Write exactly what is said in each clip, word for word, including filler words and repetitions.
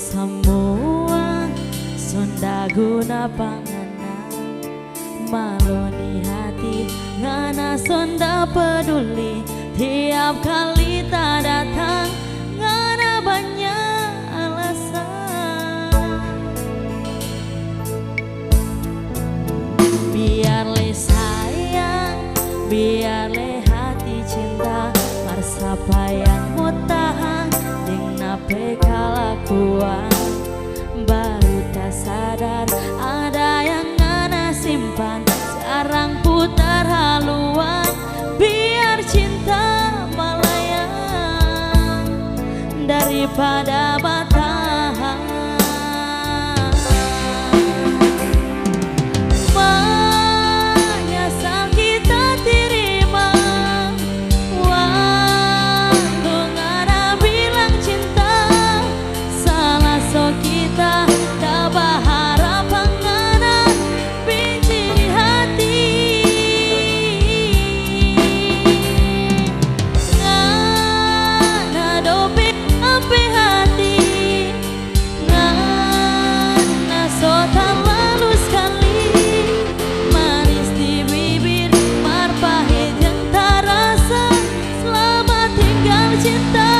Samua sonda guna pa ngana, malo ni hati ngana sonda peduli. Tiap kali ta datang, ngana banya alasan. Biar le sayang, biar le hati cinta, mar sapa yang mo tahang deng na pe kalakuan? Baru ta sadar ada yang ngana simpan, skarang putar haluan. Biar cinta malayang daripada batahang. Manyasal kita terima waktu ngana bilang cinta. Salah so kita da baharap pa ngana, benci di hati. Ngana dope sampe hati. Ngana so talalu skali, manis di bibir, mar pahit yang tarasa. Slamat tinggal cinta,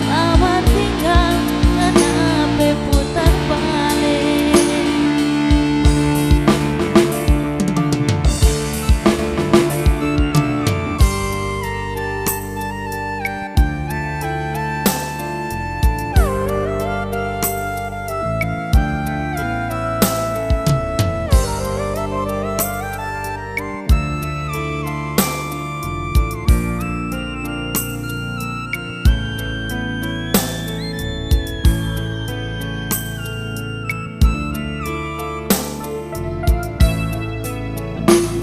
slamat tinggal ngana pe putar bale.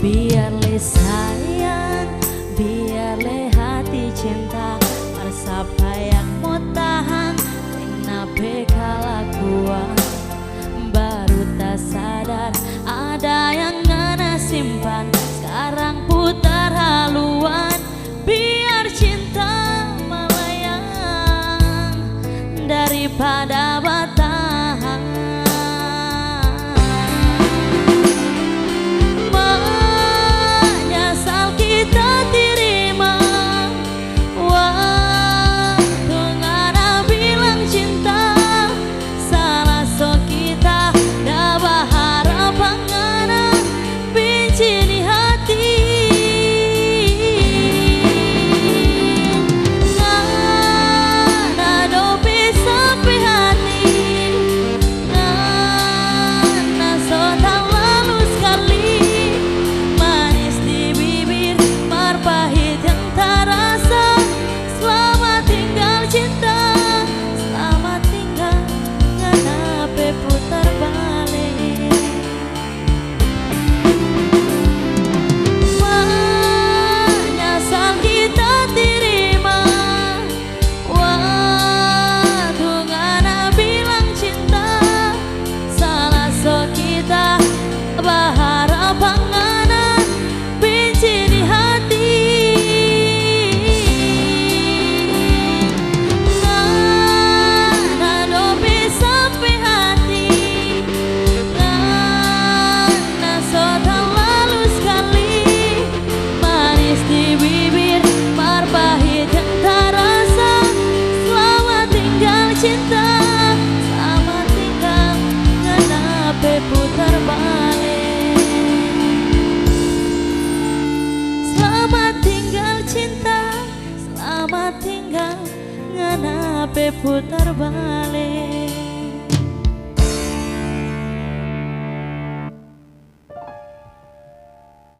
Biar le sayang, biar le hati cinta, mar sapa yang mo tahang deng na pe kalakuan? Baru ta sadar ada yang ngana simpan, skarang putar haluan. Biar cinta malayang daripada batahang. Manyasal kita terima waktu ngana bilang cinta. Salah so kita da baharap pa ngana, benci di hati. Ngana dope sampe hati. Ngana so talalu skali, manis di bibir, mar pahit yang tarasa. Slamat tinggal cinta, slamat tinggal ngana pe putar bale. Manyasal kita terima waktu ngana bilang cinta. Salah so kita baharap pa ngana, benci di hati. Ngana dope sampe hati. Ngana so talalu skali, manis di bibir, mar pahit yang tarasa. Slamat tinggal cinta, slamat tinggal ngana pe putar bale. Slamat tinggal cinta, slamat tinggal ngana pe putar bale.